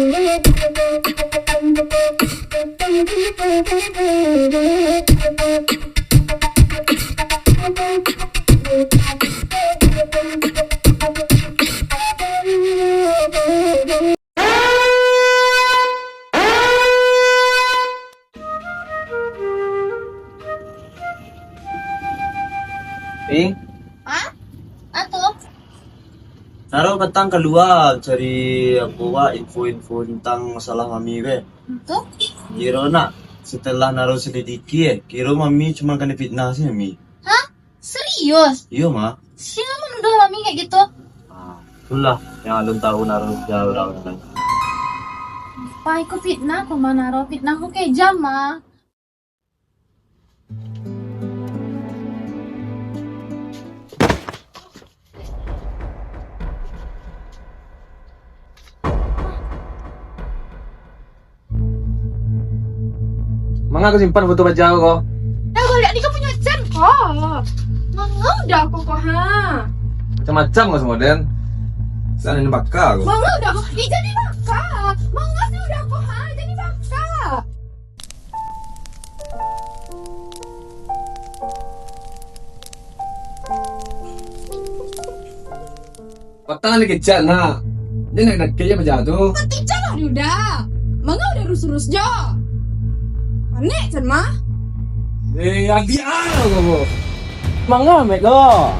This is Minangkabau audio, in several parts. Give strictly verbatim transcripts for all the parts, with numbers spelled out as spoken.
Eh, Hah? Apo tu? Naro patang kalua cari apo, wak, info-info tentang masalah mami ko. Tu? Kiro nak, setelah Naro selidiki, eh, kiro mami cuma kanai fitnah se, mami. Hah? Serius? Iyo, mah. Sia manuduah mami kayak gitu? Ah, itulah yang alun tahu Naro jauh urang tu. Pai ko fitnah ko mah, Naro? Fitnah ko kejam mah. Manga kau simpan foto bajau ko? Dah, baliak ni kau punyo Cen ko. Manga udah ko, ko, ha. Macam-macam kau semua, Den. Sana ni baka ko. Manga udah ko. Ih, jadi baka. Manga sih udah ko, ha. Jadi baka. Patang ni kecek nak. Dia nak dakek je macam tu. Kecek lah dia udah. Manga udah urus-urus jo. Panek Cen mah. Eh, adik ah kau. Manga mek ko.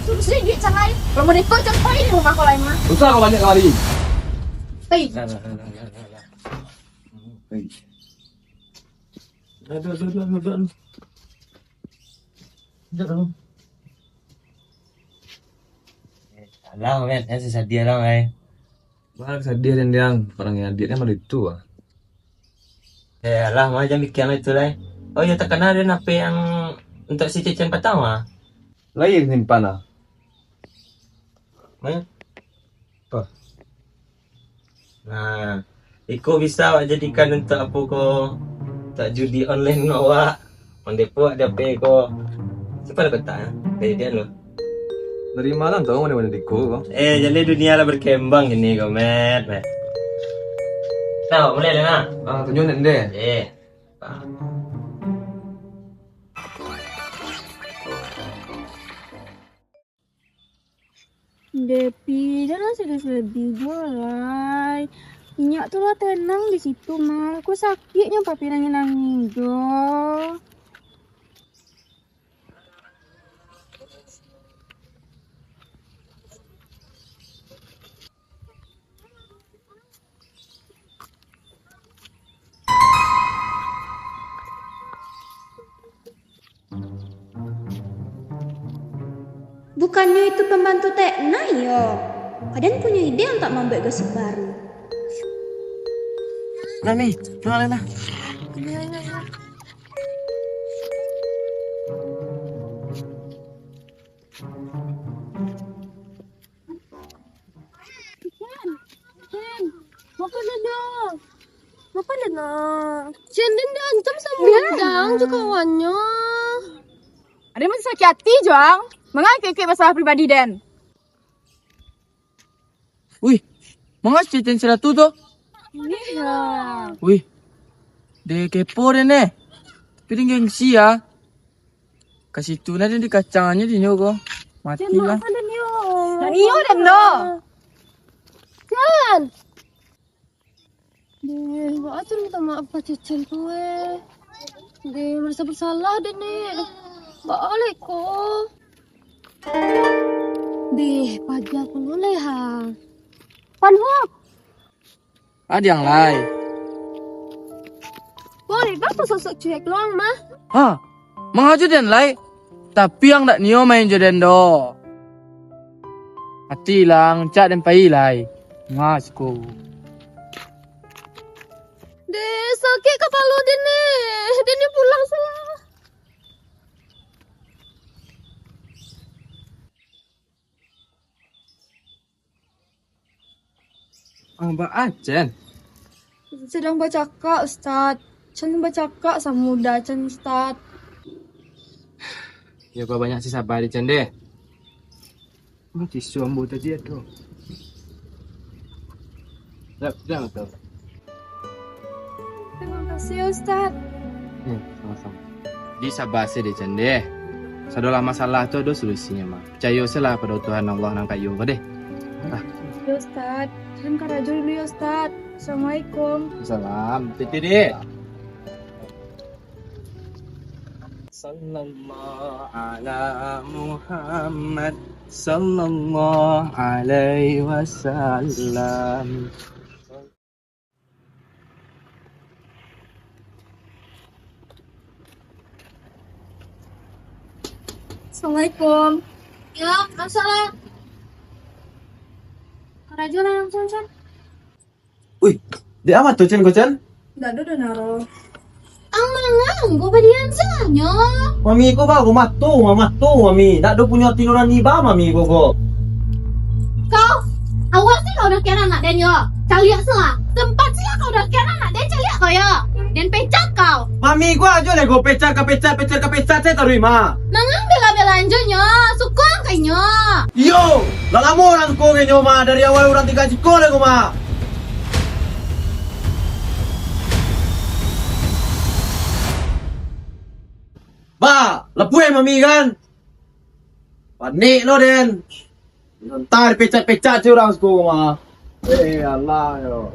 Urus je duit Cen lai. Kalau mau neko Cen pai di rumah ko lai mah. Usah kau banyak kamari. Hei. Hei. Aduh, aduh, aduh, aduh, aduh. Aduh. Alah, men, eh, sasadiah lah, eh. Wah, sadiah, Diang. Orang yang adiaknya malah itu, ah. Eh, alah, mah, jangan pikiran itu, lah, eh. Oh, ya, takana ada nape yang untuk si Cecen patang, mah? Lahir simpan, ah. Mana? Apa? Nah, iko bisa awak jadikan untuk apo ko, tak judi online awak. Mandepok di H P ko. Siapa lah kotak, eh? Dari dia lo. Dari malam tau mana-mana di ko. Eh, jadi dunia lah berkembang ini ko, Met, Met. Nah, mulai lah, nah. Ah, tunjuk ni deh. Eh. Depi, jangan sedih-sedih jo lai. Inyo tu lah tenang di situ mah. Ko sakiknyo papi nangih-nangih jo. Bukannyo itu pambantu Tek Nai yo. Aden punyo ide untuak mambuek gosip baru. Nah, nih, nah, nah, nah. Cen, Cen, makan dulu. Makan dulu. Cen, den diancam samo Udang jo kawannyo. Ado masih sakik ati, Juang. Manga kek-kek masalah pribadi den? Wih, manga si Cen saratu tu? Iyo. Wih, de kepo den, eh. Tapi den gengsi, ah. Ka situ nah, den dikacangannyo dinyo ko. Mati lah. Nak nio den do. Jan. Deh, baa tu minta maaf ka Cecen tu, eh. Deh, merasa bersalah den, eh. Baa lai ko. Deh, paja pulo lai, ha. Pan ho. Adiang lai. Boleh baa sosok cuek luang mah? Ha, manga jo den lai. Tapi ang dak nio main jo den do. Mati lah, ang cak den pai lai. Mas ko. Deh, sakik kapalo den, eh. Den ni pulang salah. Ang baa, Cen? Sadang bacakak, Ustaz. Cen bacakak samo Uda, Cen, Ustaz. Yo, kau banyak si sabar, Cen, deh. Mati suambo tadi ado. Siap, siap, siap. Terima kasih, Ustaz. Hmm, sama-sama. Di saba se deh, Cen, deh. Sadolah masalah tu ado solusinyo mah. Picayo se lah pado Tuhan Allah nan kayo ko deh. Ah. Ya, Ustaz. Cen karajo dulu ya, Ustaz. Assalamualaikum. Salam. Titi, deh. Sallallahu ala Muhammad, sallallahu alaihi wasallam. Assalamualaikum. Ya, assalam. Karajo lah langsung, Cen. Uih, dek a mato, Cen, ko, Cen? Ndak ado doh, Naro. Ang manga ko badiam sanyo. Mami ko baru mato, mato, Mami. Ndak ado punyo ati nurani ba, Mami ko, ko. Kau, awas deh kau dakekan anak den yo. Caliak se lah. Sempat se lah kau dakekan anak den, caliak kau yo. Den pecat kau. Mami ko ajo lah ko pecat ka pecat, pecat ka pecat, se taruih, Ma. Manga bela-bela anjo nyo, suko ang ka inyo. Iyo, lah lamo urang suko ka inyo, Ma, dari awal urang tingga siko lai ko, Ma. Ba, lapuah Mami kan? Panik lo den. Antah dipecat-pecat se urang suko, Ma. Eh, alah yo.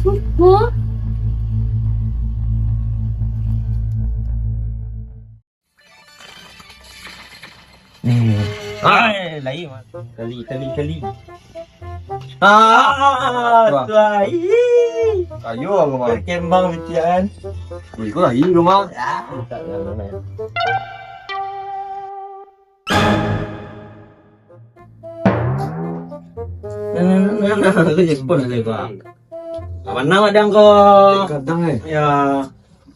Suko. Ni. Ah, lai, Ma. Kali, kali, kali. Ah, wah. Tuai. Kayo aku, Ma. Berkembang pikiran. Ui, kau lai, Ma. Ah, tak, tak, tak. Nah, nah, nah, nah, nah, aku jadi pun ada, Bang. Apa nama dang ko? Kadang, eh. Ya.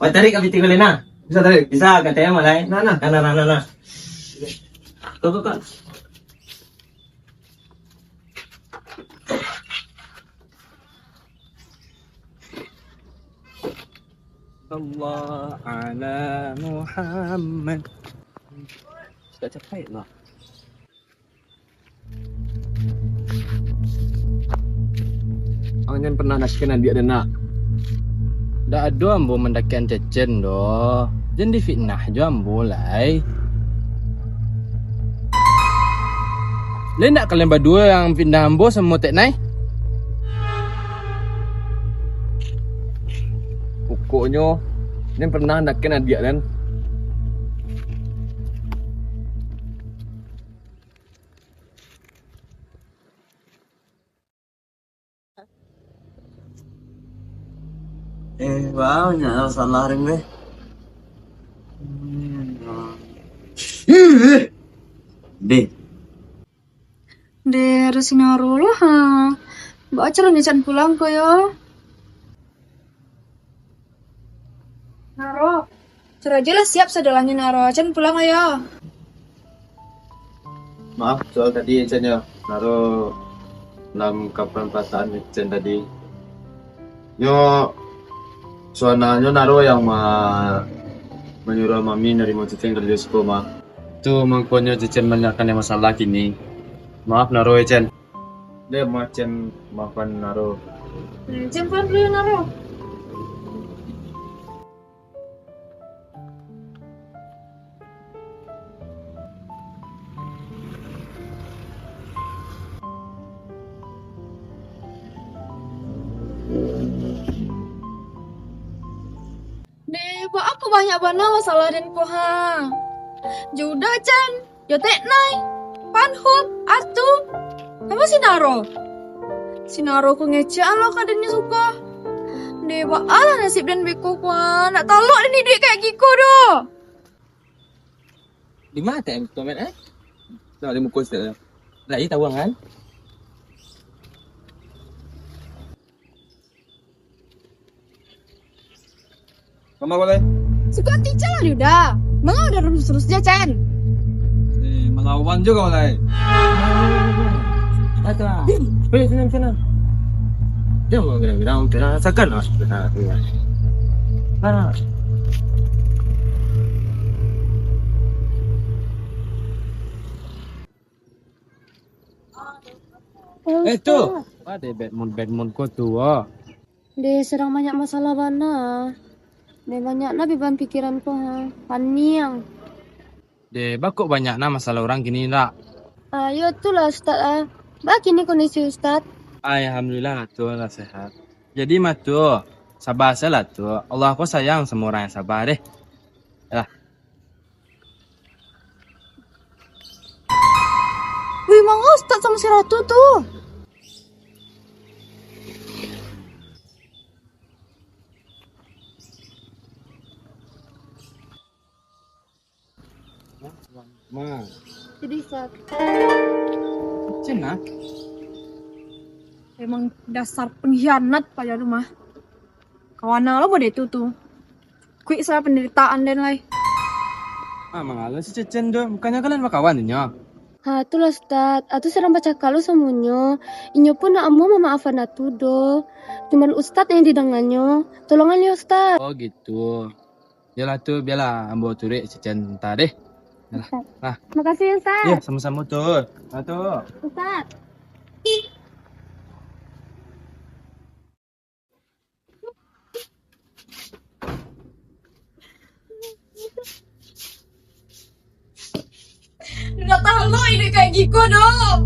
Wah, tarik ka pitih ko lai, nah. Bisa tarik? Bisa, katanya malah, eh. Nah, nah. Nah, nah, nah, nah, nah. Kau, kau, kau. Sallallahu ala Muhammad. Cakap-cakap lah. Ang jan pernah dakekan adiak den, nak? Ndak ado ambo mandakekan Cecen doh. Jan difitnah jo ambo lai. Lai ndak kalian baduo yang fitnah ambo samo Tek Nai? Pokoknyo, jan pernah dakekan adiak den. Eh, banyak lah salah ring deh. Hmm. Ih, deh. Deh, harus Naro lah, ha. Baa caronyo Cen pulang ko yo? Naro, karajo lah siap sadolahnyo Naro, Cen pulang ayo. Maaf soal tadi, Cen, yo. Naro nan kapan perasaan Cen tadi. Nyo, sabananyo Naro yang ma-, manyuruah Mami narimo Cecen karajo siko, Ma. Tu mangkonyo Cecen banyak kan masalah kini. Maaf Naro, yo, Cen. Deh, Ma, Cen maafan Naro. Hmm, Cen pulang dulu, Naro. Deh, baa kok banyak bana masalah den ko, ha? Jo Uda, Cen. Jo Tek Nai, Panhut, Atu, samo si Naro. Si Naro ko ngecek alah ka den nyo suko. Deh, baa lah nasib den beko ko, ah. Ndak talok den iduik kayak giko doh. Di ma T M tu, Mat, eh? Tengok di muko situ. Lah, iya tahu kan? Mama ko lai. Suko ati Cen lah, Uda. Manga Uda terus-terus jo, Cen? Eh, malawan juo kau lai. Ada. Hei, tenang, tenang. Jangan bilang-bilang, tenang. Rasakan lah sebenarnya. Nah. Eh, tu. Apo deh bad mood, bad mood ko tu, ah? Deh, sadang banyak masalah bana. Deh, banyak lah beban pikiran ko, ha. Paniang. Deh, baa kok banyak nah masalah urang kini, ndak? Ah, yo tu lah, Ustaz, ah. Baa kini kondisi Ustaz? Alhamdulillah lah tu, lah sehat. Jadi mah tu, sabar sajolah tu. Allah ko sayang samo urang yang sabar, deh. Yalah. Wih, manga Ustaz samo si Ratu tu. Ma. Jadi, Ustaz. Cen, ah. Emang dasar pengkhianat paja tu mah. Kawana lo budak itu tu. Kuik salah penderitaan den lai. Ah, manga lo si Cecen tu. Bukannyo kalian bakawan tu nyo? Ha, tu lah, Ustaz. Atu sadang bacakak lo samonyo. Inyo pun nak amuah mamaafan Atu doh. Cuman Ustaz yang didanganyo. Tolongan yo, Ustaz. Oh, gitu. Yolah tu, bialah ambo turuik Cecen anta deh. Yolah. Ustaz. Nah. Makasih, Ustaz. Yo, samo-samo tu. Nah, tu. Ustaz. Ndak tahan lo iduik kayak giko doh.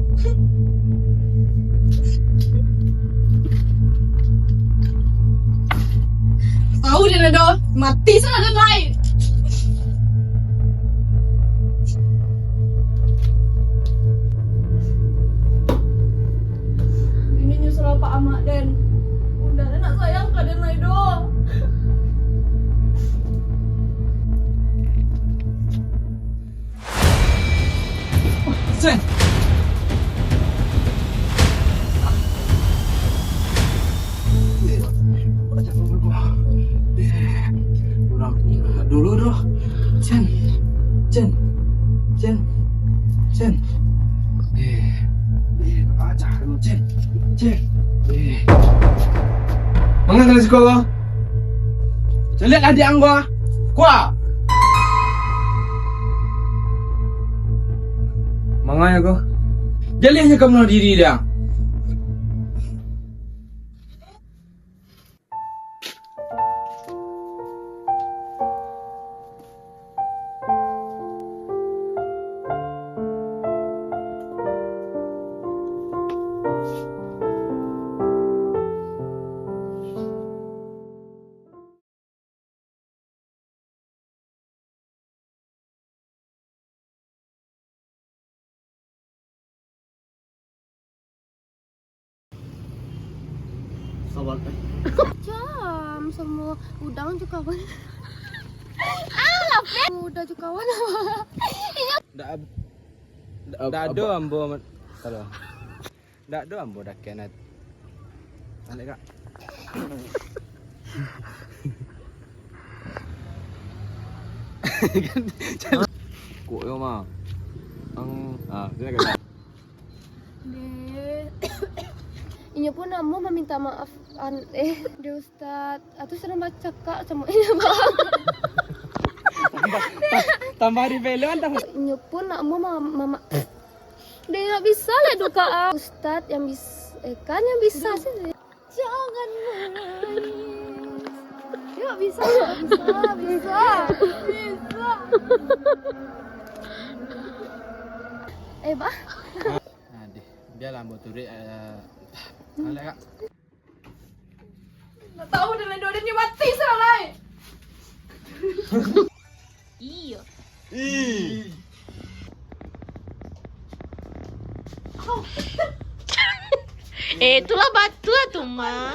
Tahu deh doh, mati salah doh lai. Bini nyusul apak amak den. Unda den nak sayang ka den lai doh. Sen. Urang dulu doh. Sen. Sen. Sen. Sen. Eh. Eh, pacah dulu, Sen. Sen. Eh. Manga dari siko ko? Caliak adiak angku ah. Kua. Manga yo ko? Jaliah nyo ka bunuh diri dia. Sabar. Jam samo udang jo kawan. Alah, Pe. Udang jo kawan. Ndak ab-, ndak ab-, ndak ado ambo. Salah. Ndak doh ambo dakek nat. Alek, Kak. Kok yo, Ma? Ang, ah, silakan, Kak. Deh. Inyo pun ambo maminta maaf, an-, eh, deh, Ustaz. Atu sadang bacakak samo inyo, Bang. Tambah, ta-, tambah di film, tambah. Inyo pun nak ambo ma-, mama-, Deh, nggak bisa lah duka, ah. Ustadz yang bis-, eh, kan yang bisa sih. Jangan menangis. Yuk, bisa, yuk, bisa, bisa, bisa. Eh, Bah. Nah, deh, biarlah ambo turuik, eh, alek, Kak. Ndak tahu dan lain dua dan nyo mati salah lai. Iyo. Ih. Eh, itulah batua tu, Ma.